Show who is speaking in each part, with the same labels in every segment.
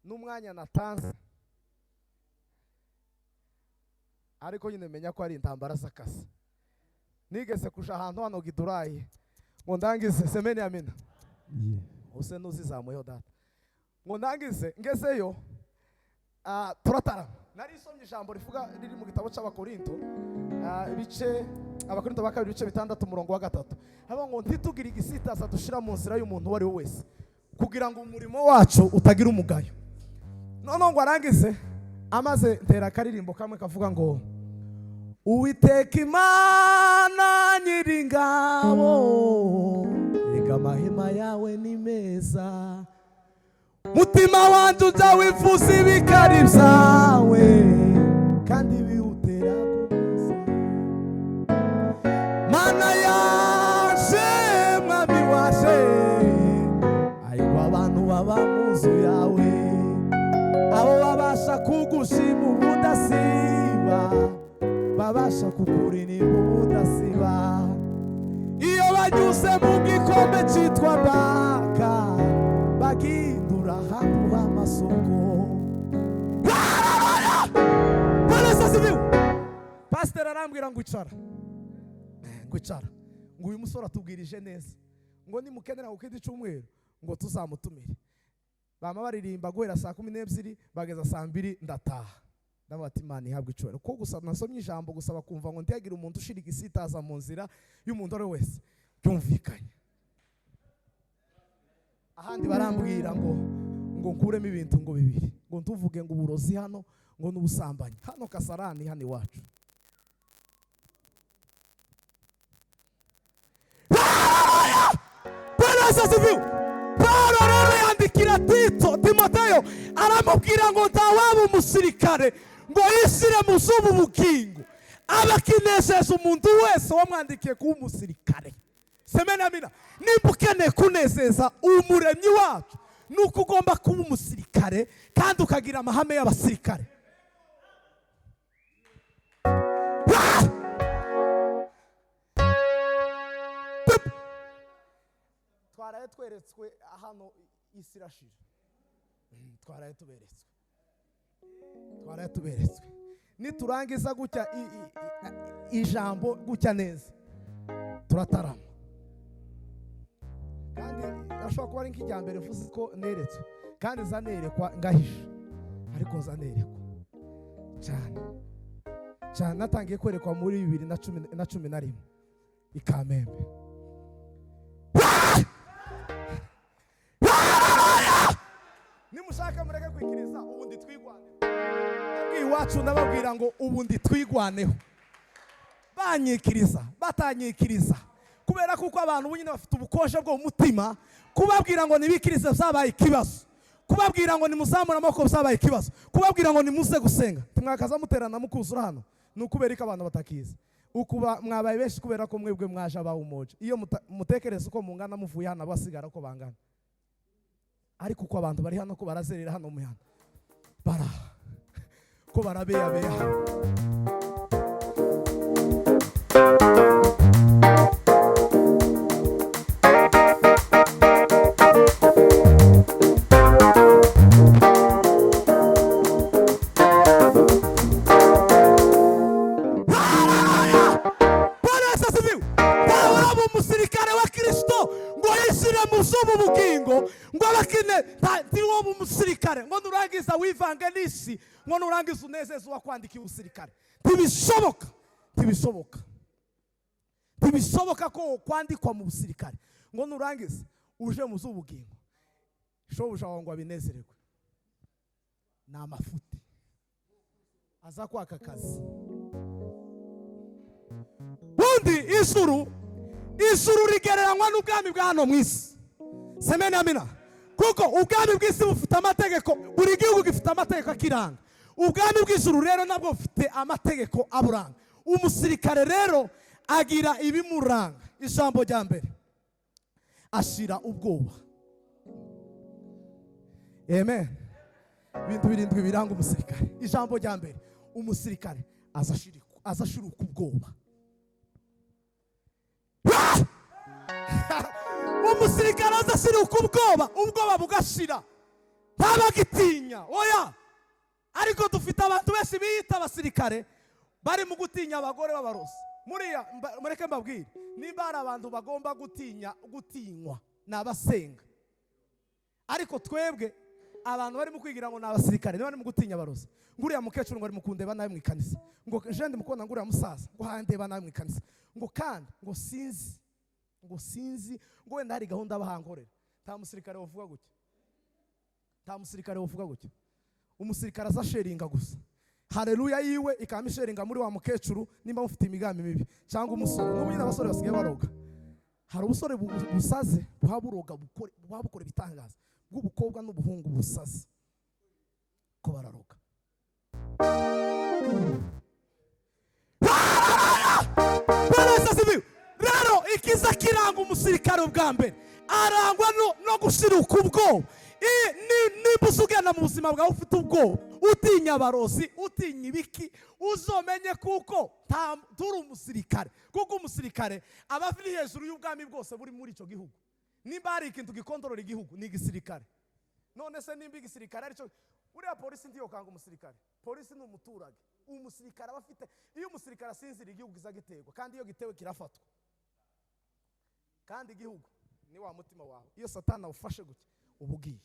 Speaker 1: N'umwanya natanze, ariko nyine menya ko ari intambara z'akazi. Nigeze kuja ahantu hano Gidurayi ngo ndangize semeni ya mina use nuzizamuyeho data, ngo ndangize ngezeyo, turatarama. Nari isomye ijambo rivuga riri mu gitabo cy'Abakorinto, ibice, Abakorinto ba kabiri ibice 6, umurongo wa 3, haba ngo ntitugire igisitaza dushira mu nzira y'umuntu uwo ari we wese, kugira ngo umurimo wacu utagira umugayo. Noneho ngo arangize, amaze ntera akaririmbo kamwe kavuga ngo: "Uwiteka Imana nyiringabo, reka amahema yawe ni meza, mutima wanjye ujya wifuza ibikari byawe kandi biwutera kuguza. Mana yaje, mwami waje, ariko abantu baba mu nzu yawe, abo babasha kugushima ubudasiba, babasha kukuririmba ubudasiba. Iyo banyuze mu gikombe cyitwa Baka, bagindura ahantu h'amasoko." Bwana Yesu asifiwe. Pasiteri arambwira ngo icara, ngo icara, ngo uyu musore atubwirije neza, ngo nimukenera ku kindi cyumweru ngo tuzamutumire. Bama baririmba guhera saa 12 bageza saa 2, ndataha. Ndavuga ati: "Imana ihabwe icyubahiro ko gusa nasomye ijambo gusa bakumva ngo ntihagire umuntu ushira igisitaza mu nzira y'umuntu uwo ari we wese." Byumvikanye. Ahandi barambwira ngo nkuremo ibintu ngo bibiri, ngo ntuvuge ngo uburozi hano, ngo n'ubusambanyi hano Kasarani, hano iwacu. Bwana Yesu asifiwe. Paulo rero yandikira Tito, Timoteyo, aramubwira ngo ntawaba umusirikare ngo yishyire mu z'ubu bugingo, aba akinezeza umuntu wese wamwandikiye kuba umusirikare. Semena amina. Nimba ukeneye kunezeza umuremyi wacu, nuko ugomba kuba umusirikare kandi ukagira amahame y'abasirikare. Ah! Pip! Twaraye tweretswe hano isi irashira. Twaraye tuberetswe, twaraye tuberetswe. Niturangiza gutya ijambo gutya neza, turatarama. Kandi ashobora kuba ari nk'ijya mbere mvuze ko neretswe, kandi nza nerekwa ngahisha, ariko nza nerekwa cyane cyane. Natangiye kwerekwa muri 2011 i Kamembe. Nimushaka mureke kwikiriza, ubundi twigwaneho. Nabwiye iwacu, ndababwira ngo ubundi twigwaneho, banyikiriza batanyikiriza, kubera kuko abantu ubu nyine bafite ubukonje bwo mu mutima. Kubabwira ngo nibikirize byabaye ikibazo, kubabwira ngo nimuzamure amaboko byabaye ikibazo, kubabwira ngo nimuze gusenga, timwakaza muterana mukuzura hano. Ni ukubera ko abantu batakiza ukuba mwabaye benshi, kubera ko mwebwe mwaje abawumoje. Iyo mutekereza uko mungana muvuye hano, abasigara uko bangana, ariko uko abantu bari hano ko barazerera hano mu mihanda, bara ko barabeyabeya. Bwana Yesu asifiwe. Ntawaba umusirikare wa Kristo ngo yishyire mu z'ubu bugingo, ngo abakine ntiwoba umusirikare ngo nurangiza wivange n'isi, ngo nurangiza unezeze uwakwandikiye ubusirikare. Ntibishoboka, ntibishoboka, ntibishoboka ko kwandikwa mu busirikare ngo nurangiza uje mu z'ubugingo, shobuja wawe ngo abinezererwe. Ni amafuti aza kwaka akazi. Ubundi ijuru rigereranywa n'ubwami bwa hano mu isi. Semena amina. Kuko ubwami bw'isi bufite amategeko, buri gihugu gifite amategeko akiranga. Ubwami bw'ijuru rero nabwo bufite amategeko aburanga. Umusirikare rero agira ibimuranga. Ijambo rya mbere, ashira ubwoba. Amen. Ibintu birindwi biranga umusirikare. Ijambo rya mbere, umusirikare aza ashiruka ubwoba. Umusirikare aza ashiruka ubwoba, ubwoba bugashira. Ntabagitinya, oya. Ariko dufite abantu benshi biyita abasirikare bari mu gutinya abagore b'abarozi. Muriya mureke mbabwire, nimba hari abantu bagomba gutinya gutinywa ni abasenga. Ariko twebwe abantu barimo kwigira ngo ni abasirikare niba barimo gutinya abarozi. Nguriya mukecuru ngo ari mukundeba nawe mu ikanisa, ngo jende mukubona, nguriya musaza ngo handeba nawe mu ikanisa, ngo kandi ngo sinzi, ngo sinzi, ngo wenda hari gahunda bahankorera. Nta musirikare wavuga gutya, nta musirikare wavuga gutya. Umusirikare aza sheringa gusa haleluya yiwe ikaba isheringa muri wa mukecuru nimba mufite imigambi mibi cyangwa umusore. N'ubu nyine abasore basigaye baroga. Hari ubusore busaze buha buroga, buha bukora ibitangaza bw'ubukobwa n'ubuhungu busaze ko bararoga. Rero ikiza kiranga umusirikare ubwa mbere arangwa no gushiruka ubwoba. Nimba uzugenda mu buzima bwawe ufite ubwoba, utinya abarozi, utinya ibiki, uzomenye kuko turi umusirikare. Kuko umusirikare aba ari hejuru y'ubwami bwose buri muri icyo gihugu. Nimba hari ikintu gikontorora igihugu ni igisirikare. None se nimba igisirikare aricyo, uriya polisi ntiyokanga umusirikare. Polisi ni umuturage. Umusirikare aba afite, iyo umusirikare asinzira igihugu kiza giterwa, kandi iyo gitewe kirafatwa. Kandi igihugu ni wa mutima wawe. Iyo Satani awufashe gutya uba ugiye.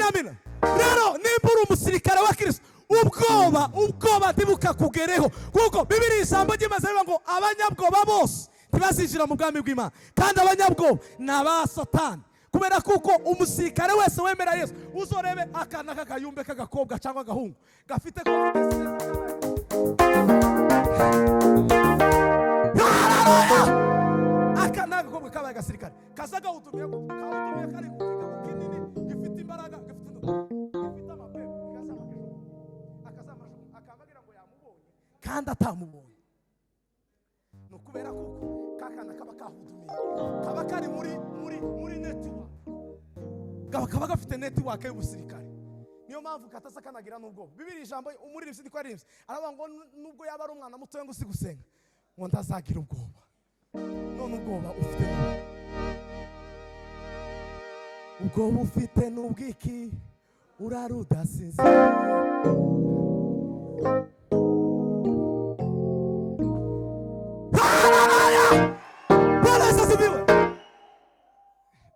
Speaker 1: Amina. Rero nimba uri umusirikare wa Kristo, ubwoba ntibukakugereho, kuko Bibiliya ijambo ry'imaze rivuga ngo abanyabwoba bose ntibazinjira mu bwami bw'Imana, kandi abanyabwoba ni aba Satani. Kubera kuko umusirikare wese wemera Yesu, uzorebe akana k'akayumbe k'agakobwa cyangwa agahungu gafite confidence. Aka ni agakobwa kabaye agasirikare kaza gahutumiye gutya, kahutumiye kari ku kigabo kinini gifite imbaraga, gifite amapepe, akazamajugunya, akabagira ngo yamubonye kandi atamubonye. Ni ukubera kuko kakana kaba kahudumiye, kaba kari muri network, kaba gafite network y'ubusirikare. Niyo mpamvu katasa kanagira n'ubwoba. Bibiliya ijambo umuririmbyi niko yaririmbye, aravuga ngo nubwo yaba ari umwana mutoya ngo usi gusenga, ngo ntazagira ubwoba. None ubwoba ufite ni ubwoba ufite n'ubwiki, urara udasinziriye.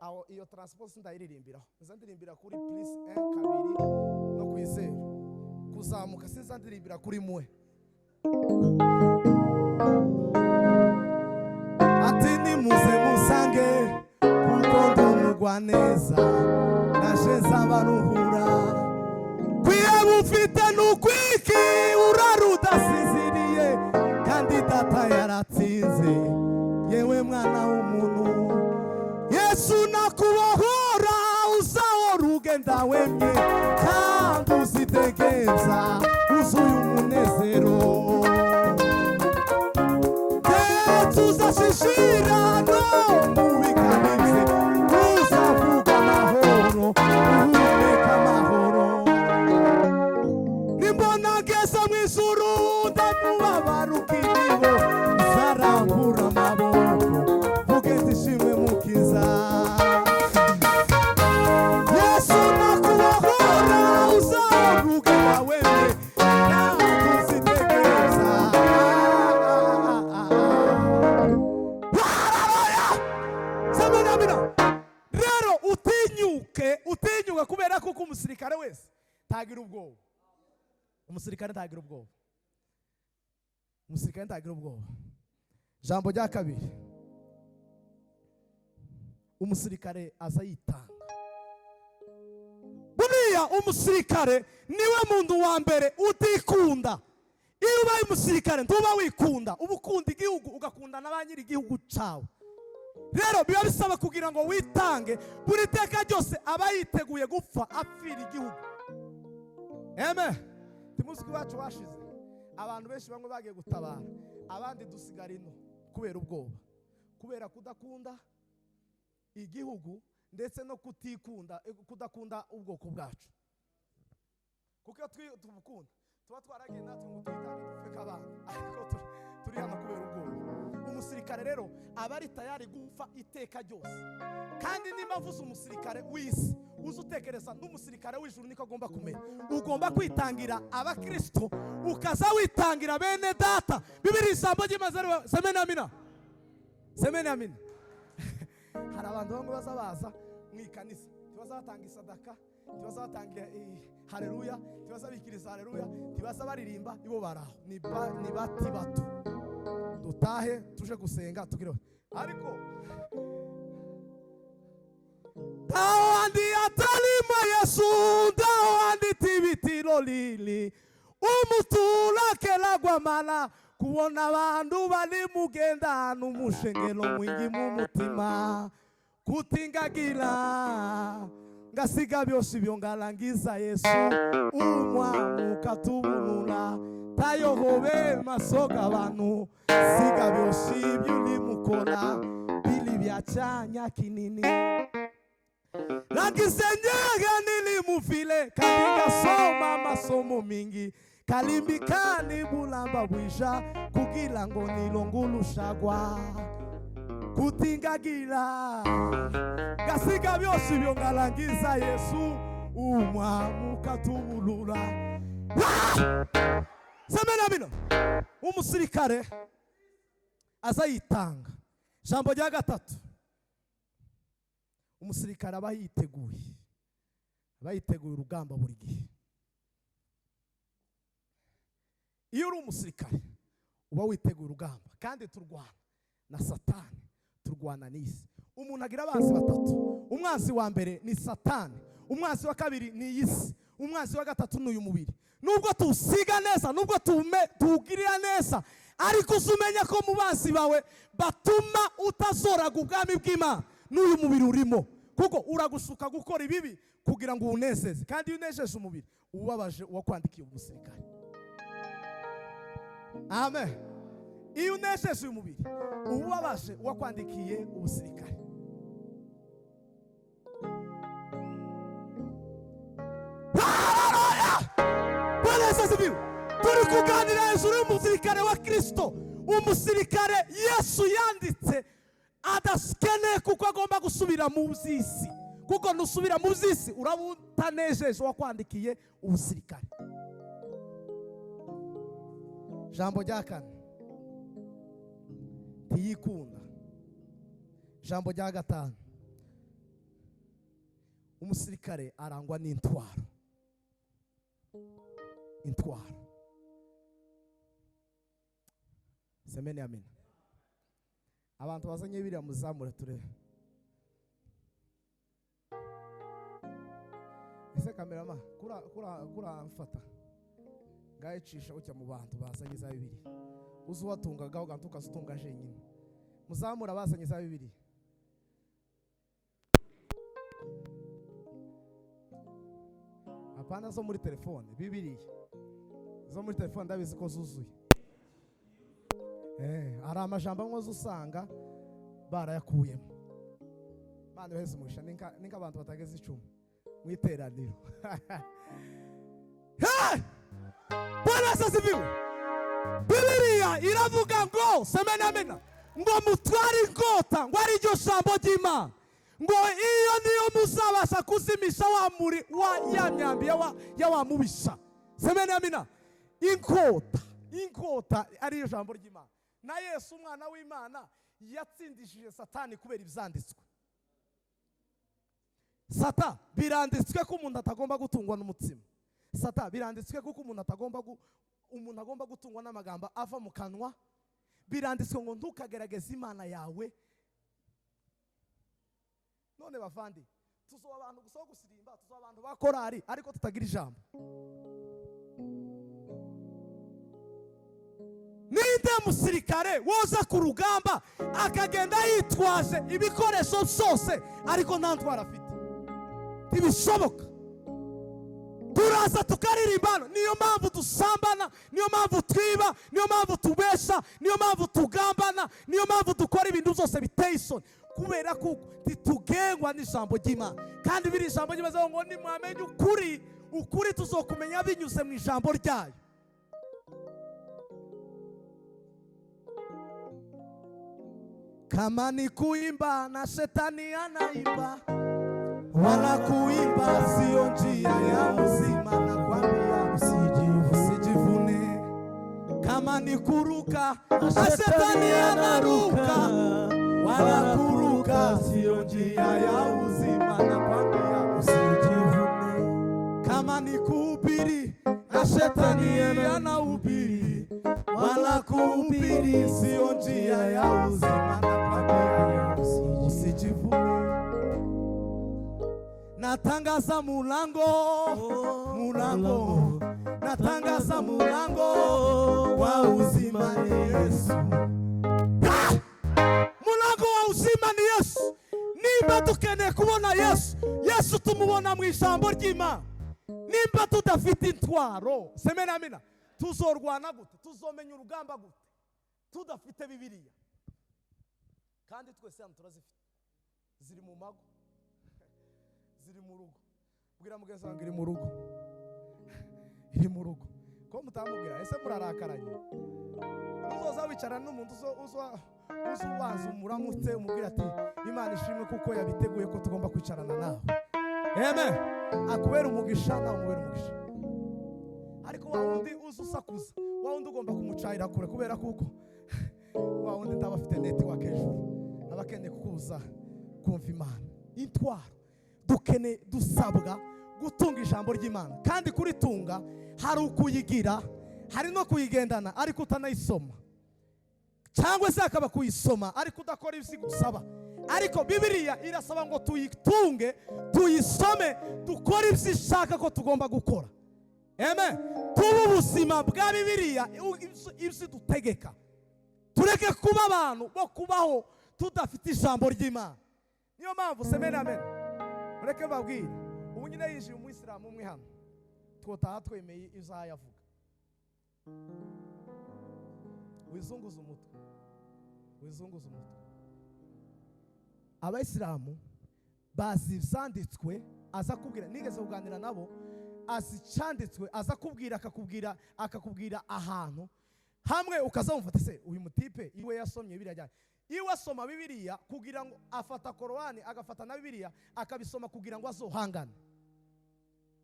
Speaker 1: Aho iyo transport ndayiririmbiraho, nza ndirimbira kuri plus 1 2 no ku izeru kuzamuka, sinza ndirimbira kuri mwe. Ati nimuze musange kuko ndumugwa neza, naje nzabaruhura. Kwiheba ufite n'ukwiki, urara udasinziriye, kandi data yaratsinze. Yewe mwana w'umuntu, Yesu nakubohora, uzahora ugenda wemye kandi uzitegereza uzuye umunezero. Ndetse uzashishira no mu bikabije, uzavuga amahoro, uhumeka amahoro. Nimbona ngeze mu ijuru, ndamubabara ukiriho, nzarambura amaboko mvuge nti ishimwe mukiza. Yesu nakubohora, uzahora ugenda wemye kandi uzitegereza. Amina. Rero utinyuke, utinyuke, kubera kuko umusirikare wese ntagira ubwoba. Umusirikare ntagira ubwoba. Umusirikare ntagira ubwoba. Jambo rya kabiri, umusirikare aza yitanga. Buriya umusirikare niwe muntu wa mbere utikunda. Iyo ubaye umusirikare ntuba wikunda, uba ukunda igihugu, ugakunda na ba nyiri igihugu cyawe. Rero biba bisaba kugira ngo witange buri teka ryose, aba yiteguye gupfa apfira igihugu. Amen. Timuzi ko iwacu washize abantu benshi, bamwe bagiye gutabara, abandi dusigara ino kubera ubwoba, kubera kudakunda igihugu ndetse no kutikunda, kudakunda ubwoko bwacu. Kuko iyo tubukunda tuba twaragiye natwe ngo twitange dupfe kabana, ariko turi hano kubera ubwoba. Umusirikare rero aba ari tayari gupfa iteka ryose. Kandi nimba avuze umusirikare w'isi, uze utekereza n'umusirikare w'ijuru niko agomba kumenya. Ugomba kwitangira abakristo, ukaza witangira bene data. Bibiri ijambo ry'imaze semena amina, semena amina. Hari abantu bamwe baza baza mu ikanisa, ntibaza batanga isadaka, ntibaza batanga haleluya, ntibaza bikiriza haleluya, ntibaza baririmba, ibo baraho ni bati bato. Dutahe tuje gusenga tugire, ariko ndawandi atalima Yesu, ndawandi tibitiro lili umuturakela gwamala kubona abantu bali mugenda n'umushengero mwingi mu mutima kutingagira ngasiga byose ibyo ngarangiza Yesu umwamuka tubunura tayohobe masoga abantu siga byose ibyo ulimukora bili byacanya kinini nakisenjega nilimufile kandi ngasoma masomo mingi kalimbikani bulamba bwisha kugira ngo nilongulushagwa kutingagira gasiga byose ibyo ngarangiza Yesu umwamuka tubulura. Semena bino. Umusirikare azayitanga. Jambo rya gatatu, umusirikare aba yiteguye, aba yiteguye urugamba buri gihe. Iyo uri umusirikare uba witeguye urugamba, kandi turwana na Satani, turwana n'isi. Umuntu agira abanzi batatu. Umwanzi wa mbere ni Satani, umwanzi wa kabiri ni isi, umwanzi wa gatatu ni uyu mubiri. Nubwo tusiga neza, nubwo tuwugirira neza, ariko uzumenya ko mu banzi bawe batuma utazoraga ubwami bw'Imana n'uyu mubiri urimo, kuko uragushuka gukora ibibi kugira ngo uwunezeze. Kandi iyo unejeje umubiri ubabaje uwakwandikiye umusirikare. Amen. Iyo unejeje uyu mubiri ubabaje uwakwandikiye ubusirikare. Turi kuganira hejuru y'umusirikare wa Kristo, umusirikare Yesu yanditse adakeneye kuko agomba gusubira mu by'isi, kuko nusubira mu by'isi uraba utanejeje uwakwandikiye ubusirikare. Jambo rya kane, ntiyikunda. Jambo rya gatanu, umusirikare arangwa n'intwaro. Intwaro. Semene amina. Abantu bazanye biriya muzamure turebe. Ese kamerama kura kura kura mfata ngayicisha utya mu bantu bazanye za bibiri, uzuwatungaga ugantuka utunga jenyine. Muzamura bazanye za bibiri. Apana zo muri telefone, bibiri zo muri telefone ndabizi ko zuzuye. Hari amajambo amwe usanga barayakuyemo. Imana ibaheze umugisha. Ninka abantu batageze 10 mu iteraniro. Hey! Bwana asifiwe. Bibiliya iravuga ngo semena amena, ngo mutware inkota, ngo ari ryo jambo ry'Imana, ngo iyo niyo muzabasha kuzimisha wa muri wa ya myambi ya wa mubisha. Semena amena. Inkota, inkota ari ryo jambo ry'Imana. Na Yesu umwana w'Imana yatsindishije Satani kubera ibyanditswe. Sata biranditswe ko umuntu atagomba gutungwa n'umutsima. Sata biranditswe ko umuntu atagomba umuntu agomba gutungwa n'amagambo ava mu kanwa. Biranditswe ngo ntukagerageze Imana yawe. None bavandi, tuzoba abantu gusa gusirimba, tuzoba abantu ba korari ariko tutagira ijambo. Ninde musirikare woza ku rugamba akagenda yitwaje ibikoresho byose ariko nta ntwaro afite? Ntibishoboka. Turaza tukaririmba, niyo mpamvu dusambana, niyo mpamvu twiba, niyo mpamvu tubesha, niyo mpamvu tugambana, niyo mpamvu dukora ibintu byose biteye isoni, kubera ko titugengwa n'ijambo ry'Imana. Kandi biri ijambo ry'Imana ngo nimwamenye ukuri, ukuri tuzokumenya binyuze mu ijambo ryayo. Kama ni kuimba na shetani anaimba, wala kuimba sio njia ya uzima, nakwambia usijivune. Kama ni kuruka na shetani anaruka, wala kuruka sio njia ya uzima, nakwambia
Speaker 2: Usijivune.
Speaker 1: Kama ni kuhubiri na shetani anahubiri, wala kuhubiri sio njia ya uzima, nakwambia usijivune. Natangaza mulango, mulango, natangaza mulango wa uzima ni Yesu. Ah! Mulango wa uzima ni Yesu. Nimba dukeneye kubona Yesu, Yesu tumubona mu ijambo ry'Imana. Nimba tudafite intwaro, semena amina, tuzorwana gute? Tuzomenya urugamba gute tudafite Bibiliya? Kandi twese hano turazifite, ziri mu mago, ziri mu rugo. Bwira mugenzi wawe ngo iri mu rugo, iri mu rugo. Ko mutamubwira? Ese murarakaranye? Uzoza wicara n'umuntu uzo ubanza umuramutse, umubwira ati: "Imana ishimwe kuko yabiteguye ko tugomba kwicarana nawe." Amen. Akubera umugisha, nawe umubera umugisha. Ariko wa wundi uza usakuza, wa wundi ugomba kumucayira kure, kubera kuko wa wundi ndaba afite network hejuru, aba akeneye kukubuza kumva Imana. Intwaro dukeneye, dusabwa gutunga ijambo ry'Imana, kandi kuritunga hari ukuyigira, hari no kuyigendana ariko utanayisoma, cyangwa se hakaba kuyisoma ariko udakora ibyo igusaba. Ariko Bibiliya irasaba ngo tuyitunge, tuyisome, dukore ibyo ishaka ko tugomba gukora. Amen. Tube ubuzima bwa Bibiliya, ibyo idutegeka. Tureke kuba abantu bo kubaho tudafite ijambo ry'Imana. Niyo mpamvu, semene amen, mureke mbabwire, ubu nyine yinjiye umuyisilamu umwe hano, twotaha twemeye izayavuga. Wizunguza umutwe, wizunguza umutwe. Abayisilamu bazi ibyanditswe, aza kubwira, nigeze kuganira nabo, azi icyanditswe, aza kubwira, akakubwira ahantu hamwe ukazamufata: "Se uyu mutipe iwe yasomye Bibiliya ryari?" Iwe asoma Bibiliya kugira ngo afata Korowani, agafata na Bibiliya akabisoma kugira ngo azohangane.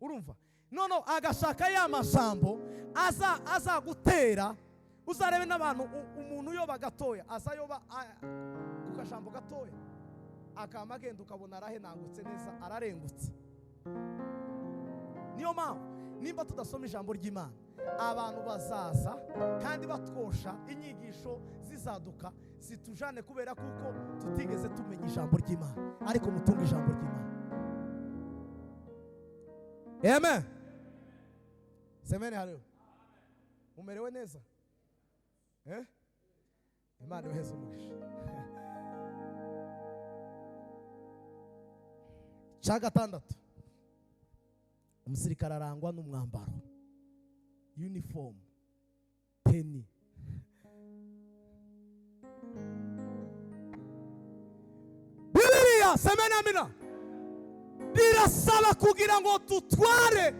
Speaker 1: Urumva, none agashaka ya majambo aza azagutera. Uzarebe n'abantu, umuntu uyoba gatoya, aza yoba ku kajambo gatoya, akama agenda, ukabona arahenangutse neza, ararengutse. Niyo mpamvu nimba tudasoma ijambo ry'Imana, abantu bazaza kandi batwosha inyigisho zizaduka zitujane, kubera kuko tutigeze tumenya ijambo ry'Imana. Ariko mutunge ijambo ry'Imana. Amen. Semene haleluya. Mumerewe neza, eh? Imana ibaheze umugisha. Cya gatandatu, umusirikare arangwa n'umwambaro, uniform, tenue. Bibiliya, semene amina, birasaba kugira ngo dutware,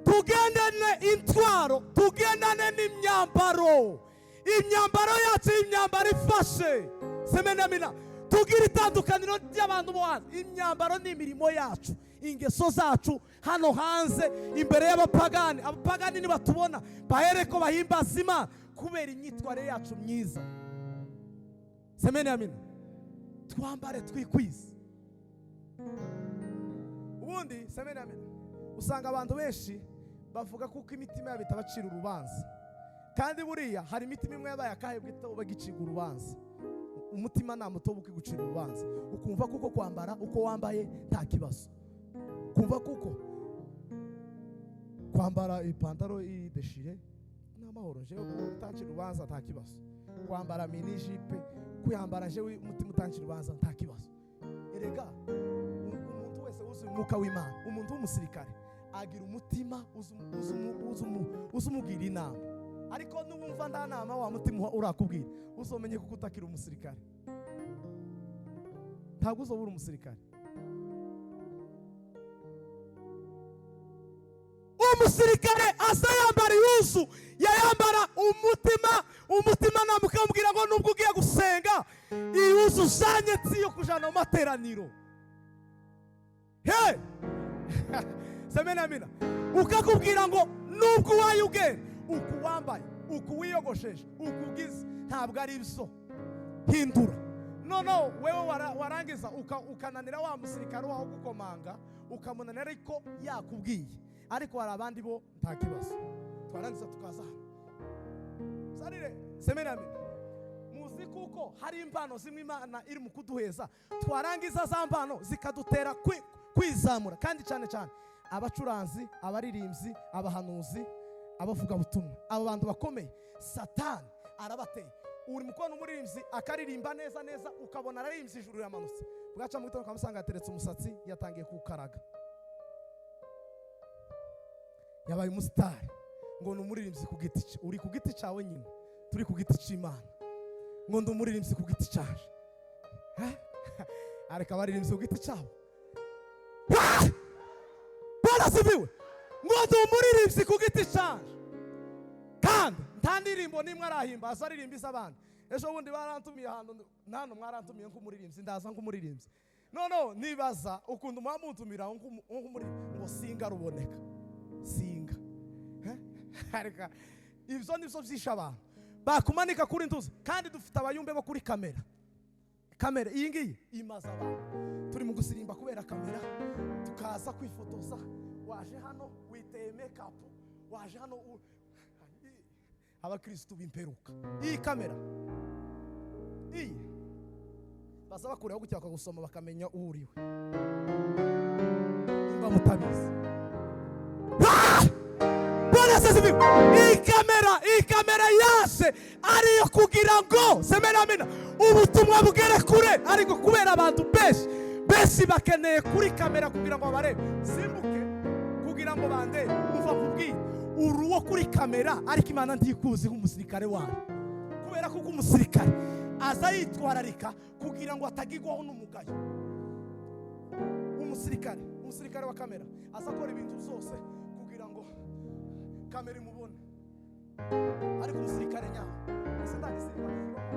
Speaker 1: tugendane intwaro, tugendane n'imyambaro. Imyambaro yacu, imyambaro ifashe, semene amina, tugira itandukaniro ry'abantu bo hanze. Imyambaro ni imirimo yacu, ingeso zacu hano hanze imbere y'abapagani. Abapagani nibatubona bahere ko bahimbaza Imana kubera imyitwarire yacu myiza. Semene amina. Twambare twikwize. Ubundi, semene amina, usanga abantu benshi bavuga kuko imitima yabo itabacira urubanza, kandi buriya hari imitima imwe yabaye akahebwe itoba gicibwa urubanza. Umutima nta mutobe ukigucira urubanza, ukumva kuko kwambara uko wambaye nta kibazo, kumva kuko kwambara ipantaro ideshire ni amahoro, jewe utancira urubanza nta kibazo, kwambara mini jupe, kuyambara jewe umutima utancira urubanza nta kibazo. Erega umuntu wese wuzuye umwuka w'Imana, umuntu w'umusirikare agira umutima uzumubwira inama. Ariko nuwumva nta nama wa mutima urakubwira, uzomenye kuko utakiri umusirikare, ntabwo uzobura umusirikare. Umusirikare aza yambara ihuzu, yayambara umutima Umutimanama ukamubwira ngo nubwo ugiye gusenga, ihuzu ujanye si iyo kujana mu materaniro. He, semena amina. Ukakubwira ngo nubwo uwaye ugenda uku wambaye, uku wiyogosheshe, uku ugize, ntabwo ari byo, hindura. No wewe warangiza ukananira wa musirikare waho gukomanga, ukamunanira ariko yakubwiye. Ariko hari abandi bo nta kibazo. Twarangiza tukaza hano sarire. Semena amina. Muzi kuko hari impano zimwe Imana iri mu kuduheza, twarangiza za mpano zikadutera kwizamura, kandi cyane cyane abacuranzi, abaririmbyi, abahanuzi, abavugabutumwa, abo bantu bakomeye Satani arabateye. Uri mu kubona umuririmbyi akaririmba neza neza, ukabona ararimbye ijuru riramanutse, bwaca mu gitondo ukamusanga yateretse umusatsi, yatangiye kuwukaraga, yabaye umusitari, ngo ni umuririmbyi ku giti cye. Uri ku giti cyawe nyine, turi ku giti cy'Imana. Ngo ndi umuririmbyi ku giti cyaje. Areka abaririmbyi ku giti cyabo. Bwana asifiwe. Ngo ndi umuririmbyi ku giti cyaje, kandi nta ndirimbo n'imwe arahimba, aza aririmba iz'abandi. Ejo bundi barantumiye ahantu, nano mwarantumiye nk'umuririmbyi, ndaza nk'umuririmbyi. No nibaza ukuntu mwamuntumira nk'umuririmbyi, ngo singa ruboneka, singa. Areka ibyo nibyo byishe abantu bakumanika kuri ntuzi. Kandi dufite abayumbe bo kuri kamera. Kamera iyi ngiyi imaze abantu. Turi mu gusirimba kubera kamera, tukaza kwifotoza. Waje hano witeye make-up, waje hano abakristu b'imperuka. Iyi kamera iyi baza bakureho gutya bakagusoma, bakamenya uwo uriwe, nimba mutabizi. Bwana asifiwe. Iyi kamera yaje ariyo kugira ngo semena amina ubutumwa bugere kure, ariko kubera abantu benshi benshi bakeneye kuri kamera kugira ngo babarebe, simbuke kugira ngo bandebe. Uva kubwira uruwo kuri kamera, ariko Imana ntikuzi nk'umusirikare wayo, kubera kuko umusirikare aza yitwararika kugira ngo atagigwaho n'umugayo. Umusirikare wa kamera aza akora ibintu byose kugira ngo kamera imubone, ariko umusirikare nyawe ese nta gisirikare kibaho.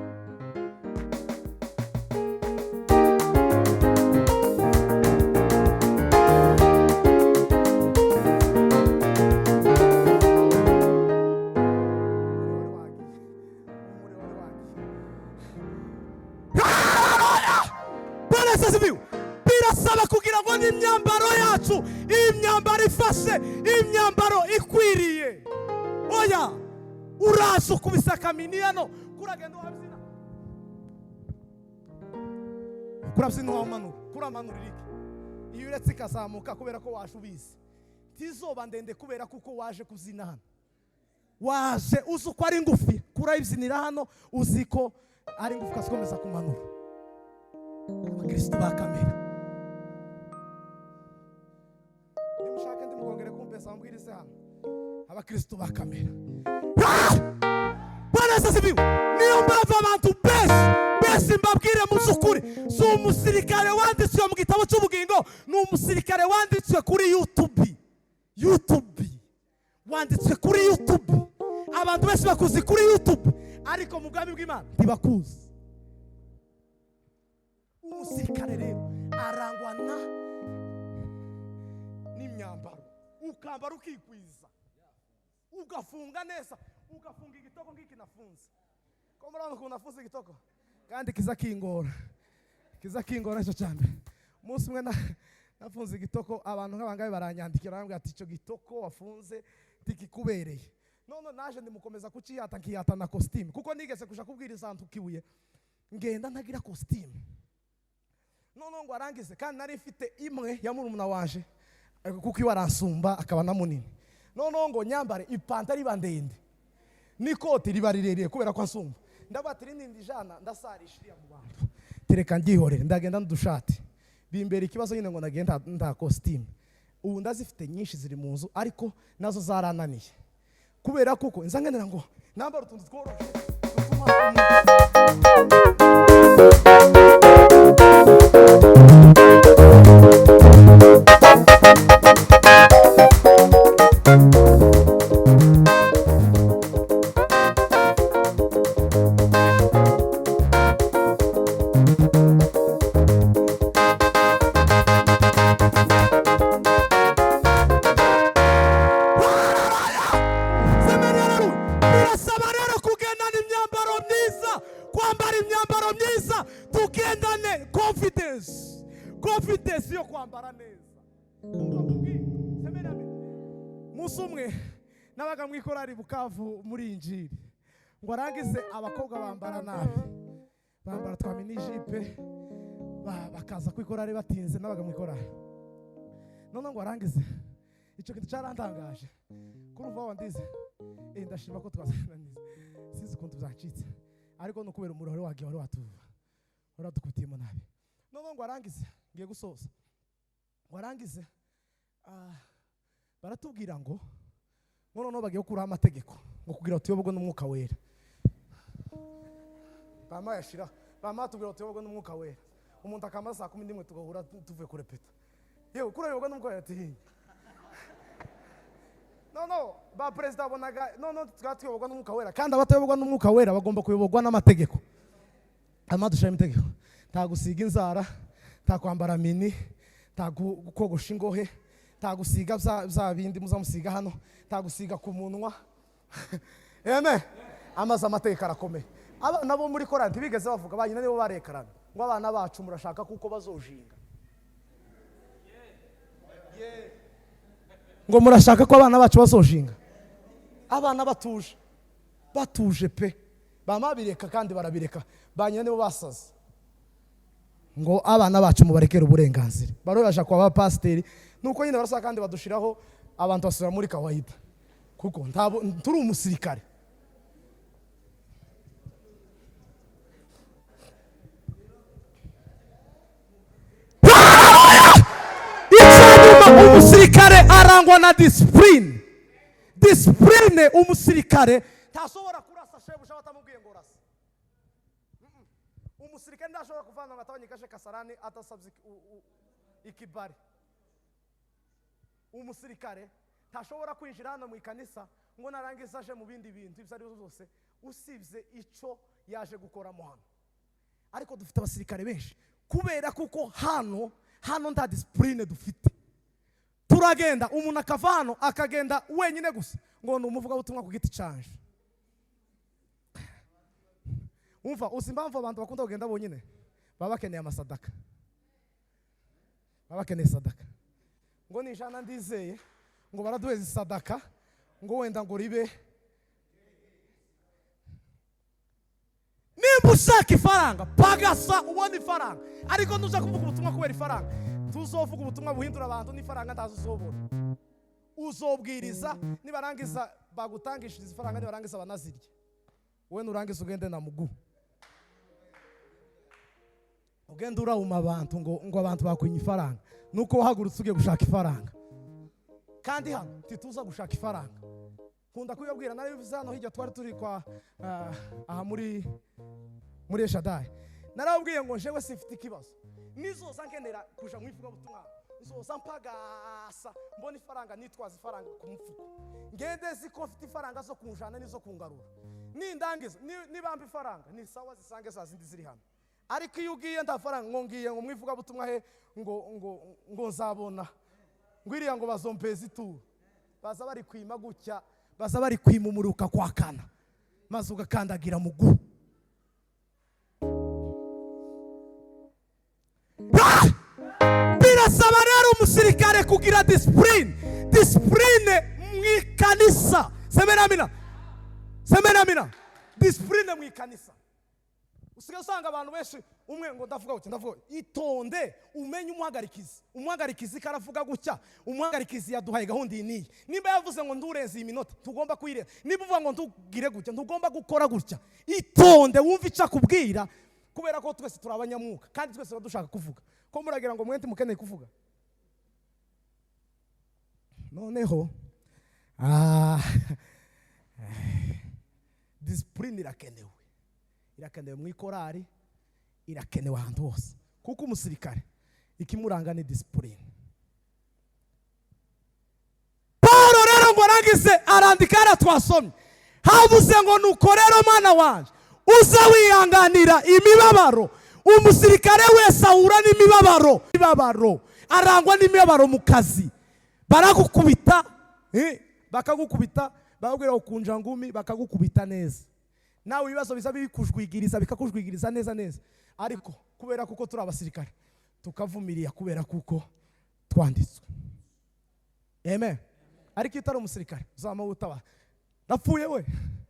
Speaker 1: Birasaba kugira ngo n'imyambaro yacu, imyambaro ifashe, imyambaro ikwiriye. Oya, uraza ukubisa kaminiyano, kuragenda wabyina, kurabyina wamanura, kuramanura iriki. Iyo uretse ikazamuka kubera ko waje ubizi, tizoba ndende kubera kuko waje kubyina hano. Waje uzi uko ari ngufi, kurayibyinira hano uzi ko ari ngufi, ukazikomeza kumanura. Abakristo ba kamera, nimushake ndimukongere kumpesa mbwirize hano. Abakristo ba kamera, Bwana asifiwe. Niyo mpamvu abantu benshi mbabwire mu by'ukuri, si umusirikare wanditswe mu gitabo cy'ubugingo, ni umusirikare wanditswe kuri YouTube. YouTube wanditswe kuri YouTube, abantu benshi bakuzi kuri YouTube, ariko mu bwami bw'Imana ntibakuzi. Umusirikare rero arangwa n'imyambaro, ukambara ukikwiza, ugafunga neza, ugafunga igitoko ngiki nafunze. Ko murabona ukuntu nafunze igitoko, kandi kiza kingora, kiza kingora icyo cyambere. Umunsi umwe nafunze igitoko, abantu nk'abangabe baranyandikira barambwira ati icyo gitoko wafunze tikikubereye. None naje ndimukomeza kuciyata, nkiyata na costume, kuko nigeze kuja kubwiriza ahantu kibuye, ngenda ntagira costume. None ngo arangize, kandi nari mfite imwe ya murumuna wanje, kuko iwe aransumba akaba na munini. None ngo nyambare ipantaro iba ndende n'ikoti riba rirerire kubera ko ansumba. Ndavuga ati rindi jana ndasarisha iriya mu bantu, tereka ngihorere, ndagenda n'udushati. Bimbera ikibazo nyine ngo ndagenda nta costume. Ubu ndazifite nyinshi ziri mu nzu, ariko nazo zarananiye kubera kuko nza nkenera ngo nambare utuntu tworoshe dutuma Confidence yo kwambara neza. Umva nkubwire, semera amen. Umunsi umwe nabaga mu ikorari Bukavu muri Injiri, ngo arangize abakobwa bambara nabi, bambara twa mini jupe, bakaza ku ikorari batinze. Nabaga mu ikorari, none ngo arangize icyo kintu cyarantangaje. Kuri uva wandize, ndashima ko twazananize, sinzi ukuntu byacitse, ariko ni ukubera umuriro wari wagiye, wari watuva, wari wadukubitiyemo nabi. None ngo arangize, ngiye gusoza, ngo arangize, baratubwira ngo noneho bagiye gukuraho amategeko ngo kugira ngo tuyoborwe n'Umwuka Wera. Bama yashira bama tubwira ngo tuyoborwe n'Umwuka Wera, umuntu akamaza saa 11 tugahura tuvuye kurepeta. Yewe, kurayoborwa n'Umwuka Wera ati no ba perezida bonaga no twaba tuyoborwa n'Umwuka Wera, kandi abatayoborwa n'Umwuka Wera bagomba kuyoborwa n'amategeko. Hanyuma dushiramo itegeko: nta gusiga inzara, nta kwambara mini, nta kogosha ingohe, nta gusiga bya bindi muzamusiga hano, nta gusiga ku munwa. Amen. Amaze amategeko arakomeye. Abana bo muri korali ntibigeze bavuga, ba nyina nibo barekarana ngo abana bacu murashaka kuko bazojinga, ngo murashaka ko abana bacu bazojinga. Abana batuje, batuje pe, bama bireka kandi barabireka, ba nyina nibo basaze ngo abana bacu mubarekere uburenganzira. Barobaje kwa bapasiteri nuko nyine barasa, kandi badushiraho abantu basubira muri kawaida, kuko ntabo turi umusirikare. Icyanyuma, umusirikare arangwa na discipline. Discipline, umusirikare ntashobora kurasa shebuja batamubwiye ngo rasa. Umusirikare ntashobora kuvana ngo atabonye kashe kasarani atasabye ikibari. Umusirikare ntashobora kwinjira hano mu ikanisa ngo narangiza aje mu bindi bintu ibyo ari byo byose usibye ico yaje gukoramo hano. Ariko dufite abasirikare benshi kubera kuko hano nta discipline dufite. Turagenda umuntu akava hano akagenda wenyine gusa ngo ni umuvugabutumwa ku giti canje. Umva, uzi impamvu abantu bakunda kugenda bonyine? Baba bakeneye amasadaka, baba bakeneye sadaka, ngo ni ijana ndizeye ngo baraduheza isadaka ngo wenda ngo ribe. Nimba ushaka ifaranga pagasa ubona ifaranga, ariko ntushaka kuvuga ubutumwa kubera ifaranga. Tuzovuga ubutumwa buhindura abantu n'ifaranga ntazo uzobona. Uzobwiriza nibarangiza bagutangishiriza ifaranga, nibarangiza banazirya, wowe nurangiza ugende na mugu, ugende urawuma abantu ngo abantu bakwinya ifaranga nuko wahagurutse ugiye gushaka ifaranga. Kandi hano ntituza gushaka ifaranga. Nkunda kubibabwira, narabivuze hano hirya twari turi kwa aha muri Eshadai, narababwiye ngo jewe simfite ikibazo, nizoza nkenera kuja mu ivugabutumwa nzoza mpagasa mbona ifaranga, nitwaza ifaranga ku mufuko, ngende ziko mfite ifaranga zo kunjana n'izo kungarura, nindangiza nibamba ifaranga ni sawa zisange za zindi ziri hano. Ariko iyo ugiye nta faranga ngo ngiye ngo mu ivugabutumwa he ngo nzabona ngo iriya ngo bazompeza ituro, baza bari kwima gutya, baza bari kwima umuruka kwakana, maze ugakandagira mugu. Birasaba rero umusirikare kugira discipline, discipline mu ikanisa. Semena amina, semena amina. Discipline mu ikanisa. Usigaye usanga abantu benshi umwe ngo ndavuga gutya, ndavuga gutya. Itonde umenye umuhagarikizi. Umuhagarikizi karavuga gutya, umuhagarikizi yaduhaye gahunda iyi n'iyi. Nimba yavuze ngo ndurenze iyi minota, tugomba kuyirenza. Nimba uvuga ngo ndugire gutya, ntugomba gukora gutya. Itonde wumve icyo akubwira, kubera ko twese turi abanyamwuka kandi twese tuba dushaka kuvuga. Ko muragira ngo mwente mukeneye kuvuga. Noneho discipline irakenewe. Irakenewe mu ikorari, irakenewe ahantu hose, kuko umusirikare ikimuranga ni discipline. Paul rero ngo arangize arandika hariya twasomye, havuze ngo nuko rero mwana wanje uza wihanganira imibabaro. Umusirikare wese ahura n'imibabaro, imibabaro arangwa n'imibabaro mu kazi. Baragukubita, bakagukubita, bakakubwira ukunja ngumi, bakagukubita neza. Nawe ibibazo biza bikujwigiriza, bikakujwigiriza neza neza. Ariko kubera kuko turi abasirikare, Tukavumilia kubera kuko twanditswe. Amen. Ariko iyo utari umusirikare, uzama utabara, ndapfuye we,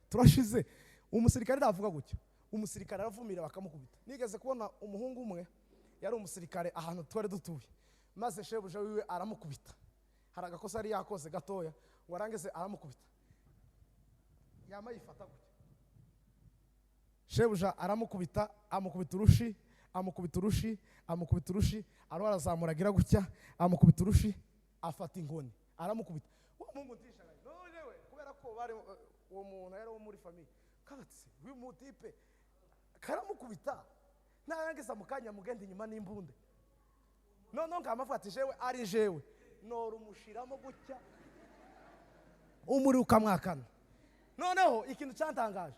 Speaker 1: turashize. Umusirikare ntavuga gutyo. Umusirikare aravumira bakamukubita. Nigeze kubona umuhungu umwe yari umusirikare ahantu twari dutuye, maze shebuja wiwe aramukubita. Hari agakosa yari yakoze gatoya, ngo arangize aramukubita, yama yifata gutya. Shebuja aramukubita, amukubita urushi, amukubita urushi, amukubita urushi, ariho arazamura agira gutya, amukubita urushi, afata inkoni aramukubita. Uwo muhungu ntishagaye none we, kubera ko bari uwo muntu yari uwo muri famille kabatse, uyu mutipe karamukubita, narangiza mu kanya mugenda inyuma n'imbunde. Noneho nkamavuga ati jewe ari jewe norumushiramo gutya, umuriro ukamwakana. Noneho ikintu cyantangaje,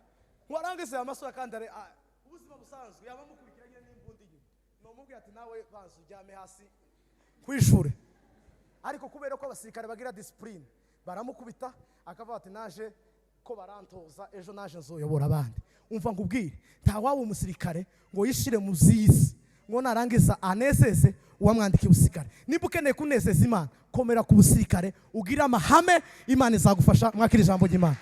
Speaker 1: ngo arangize amasura kandi ari ubuzima busanzwe yaba amukurikiranye n'imbunda inyuma, nomubwira ati nawe banza uryame hasi kwishure. Ariko kubera ko abasirikare bagira discipline, baramukubita akavuga ati naje ko barantoza, ejo naje nzoyobora abandi. Umva nkubwire, nta waba umusirikare ngo yishire mu z'isi ngo narangiza anezeze uwamwandikiye ubusirikare. Niba ukeneye kunezeza Imana, komera ku busirikare, ugire amahame, Imana izagufasha. Mwakira ijambo ry'Imana.